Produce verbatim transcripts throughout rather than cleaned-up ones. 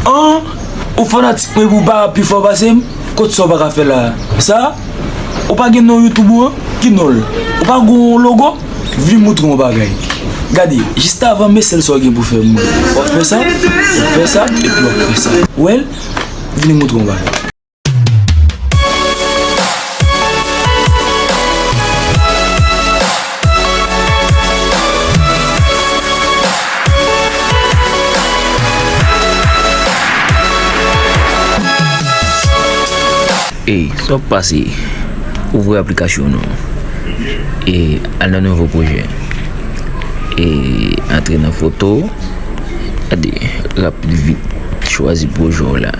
An, ou fanatik mwen pou w pa pi fò pase m? Kot sa w pa ka fè la a? Sa? Ou pa gen non YouTube ou an? Ki non l? Ou pa gen yon logo? Vin moutre yon bagay. Gade, jis avan, men sèl sa w gen pou fè m. W ap fè sa, w ap fè sa, epi w ap fè sa. Ou wè l? Vin moutre yon bagay. Ey, sa w ap pase? Ouvri aplikasyon nou. E al nan nouvo pwojè. E antre nan foto. Gade, rapid vit. Chwazi pwojè w la.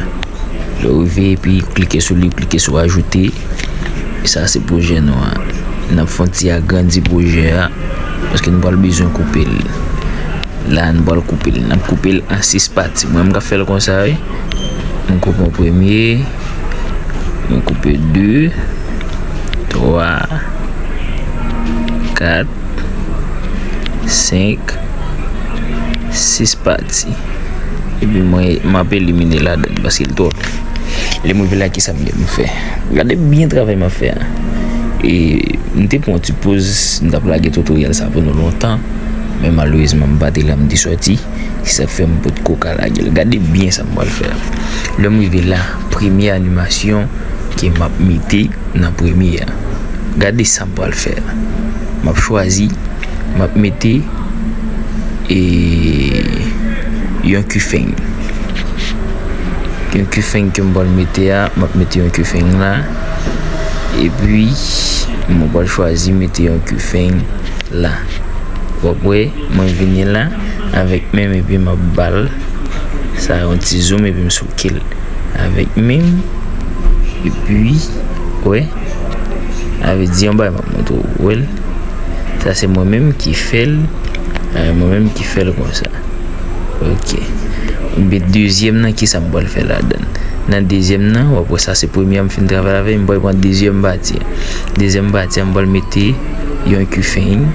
Lè w rive, epi klike sou li, klike sou ajoute. E sa se pwojè nou an. N ap fè yon ti agrandi pwojè a, paske nou pral bezwen koupe l. La, nou pral koupe l. N ap koupe l an sis pati. Mwen, m ka fè l konsa, wi. M koupe yon premye. M koupe de, twa, kat, senk, sis pati. Epi mwen, m ap elimine ladan l paske l twòp. Lè m rive la, kisa m gen pou m fè? Gade byen travay m ap fè a. E m te pran yon ti poz, m t ap lage tutorial sa pou nou lontan. Men malerezman, m pa te la, m te sòti. Se sa k fè m potko ka lage l. Gade byen sa m pral fè a. Lè m rive la, premye animasyon ke m ap mete nan premye a. Gade sa m pral fè a. M ap chwazi, m ap mete, e, yon kifeng. Yon kifeng ke m pral mete a, m ap mete yon kifeng la. Epi, mwen pral chwazi mete yon kifeng la. W ap wè, mwen vini la avèk men m epi m ap ba l sa yon ti zoom epi m souke l avèk men m. Epi, wè, sa vle di yon bagay m ap montre w, wè l. Sa se mwen menm ki fè l, e, mwen menm ki fè l konsa. Ok. Oubyen dezyèm nan, kisa m pral fè ladan l? Nan dezyèm nan, w ap wè sa se premye a m fin travay avè l, m pral pran dezyèm pati a. Dezyèm pati a, m pral mete yon kifeng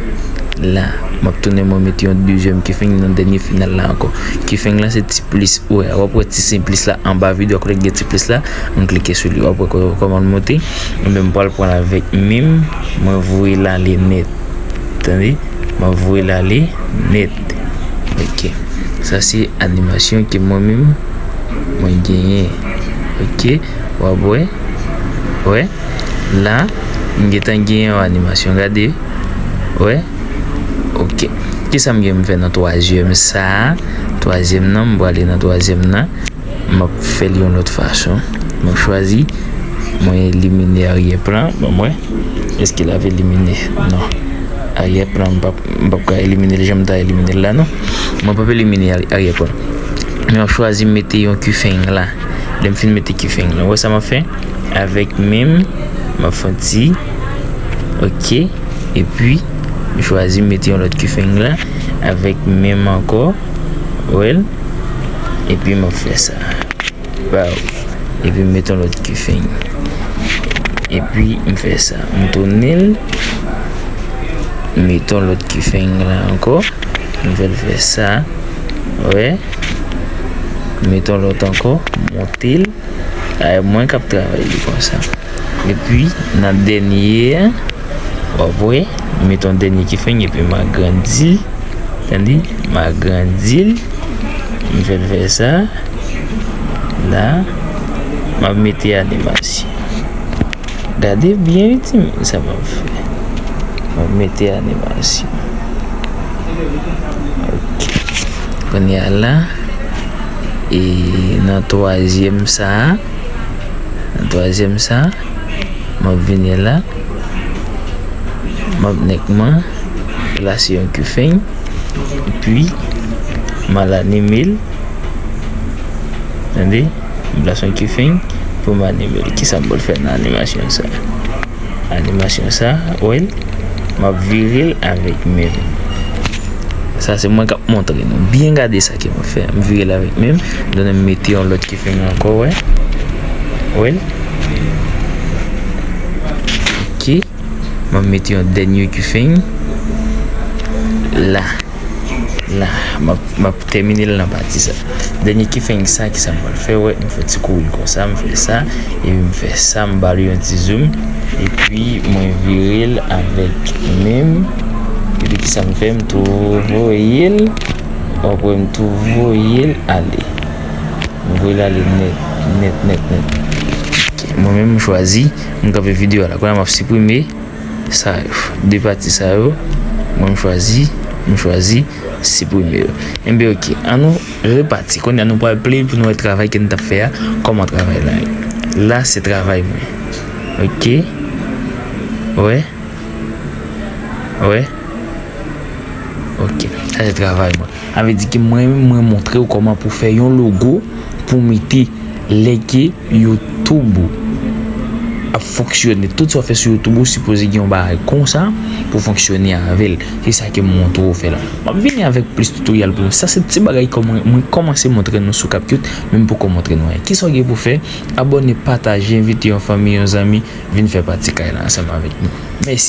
la. M ap tounen mwen mete yon dezyèm kifeng nan dènye final la ankò. Kifeng la se ti plis, wè, w ap wè ti sen plis la anba videyo a, kote gen ti plis la, m klike sou li, w ap wè kò-, kòman l monte. Ebyen, m pral pran l avèk men m, mwen voye l ale nèt. Tande? M ap voye l ale nèt. Ok. Sa se animasyon ke mwen menm, mwen genyen. Ok. W ap wè. Wè. La, m gentan genyen yon animasyon. Gade. Wè. Ok. Kisa m gen pou m fè nan twazyèm sa a? Twazyèm nan, m prale nan twazyèm nan. M ap fè l yon lòt fason. M ap chwazi. Mwen elimine aryè plan. Ban m wè. Èske l ap elimine? Non. Aryè plan, m p ap, m p ap ka elimine l jan m ta elimine l la, non. Mwen p ap elimine aryè plan. Men m ap chwazi mete yon kifeng la. Lè m fin mete kifeng la, w wè sa m ap fè? Avèk men m, m ap fè yon ti, ok. Epi, m chwazi mete yon lòt kifeng la. Avèk men m ankò. Wè l. Epi m ap fè sa. Baw. Epi m mete yon lòt kifeng. Epi m fè sa. M tounen l. M mete yon lòt kifeng la ankò. M fè l fè sa. Wè. M mete yon lòt ankò. M monte l. A, mwen k ap travay li konsa. Epi, nan dènye a, w ap wè, m mete yon dènye kifeng epi m agrandi l. Tande? M agrandi l. M fè l fè sa. La, m ap mete animasyon. Gade byen wi timoun sa m ap fè. M ap mete animasyon. Ok. Kounye a la, e nan twazyèm sa a, nan twazyèm sa a, m ap vini la, m ap nèkman plase yon kifeng, epi m al anime l. Tande? M plase yon kifeng pou m anime l. Kisa m pral fè nan animasyon sa? Animasyon sa, wè l, m ap vire l avèk men m. Sa se mwen k ap montre nou. Byen gade sa ke m ap fè. M vire l avèk men m. Donk, m mete yon lòt kifeng ankò, wè. Wè l. Ok. M ap mete yon dènye kifeng la. La, m ap, m ap tèmine l nan pati sa. Dènye keyframe sa, ki sa m pral fè? Wè, m fè ti kouri l konsa, m fè sa, epi m fè sa, m ba l yon ti zoom, epi mwen vire l avèk men m, epi ki sa m fè? M tou voye l, w ap wè m tou voye l ale. M voye l ale nèt, nèt, nèt, nèt. Ok, mwen menm, m chwazi, m kanpe videyo a la. Kounye a, m ap siprime sa yo. De pati sa yo, mwen, m chwazi, m chwazi siprime yo. Enben, ok, ann nou repati. Kounye a, nou pral play pou nou wè travay ke n t ap fè a, kòman travay la ye. La, se travay mwen. Ok? Wè? Wè? Ok, sa se travay mwen. Sa vle di ke mwen menm, mwen montre w kòman pou fè yon logo pou mete lè ke YouTube ou ap fonksyone. Tout sa w fè sou YouTube ou sipoze gen yon bagay konsa pou fonksyone avè l. Se sa ke m montre w fè la. M ap vini avèk plis tutorial pou nou. Sa se ti bagay kòman mwen kòmanse montre nou sou CapCut, men m poko montre nou anyen. Kisa w gen pou fè? Abòne, pataje, envite yon fanmi, yon zanmi, vin fè pati kay la ansanm avèk nou. Mèsi.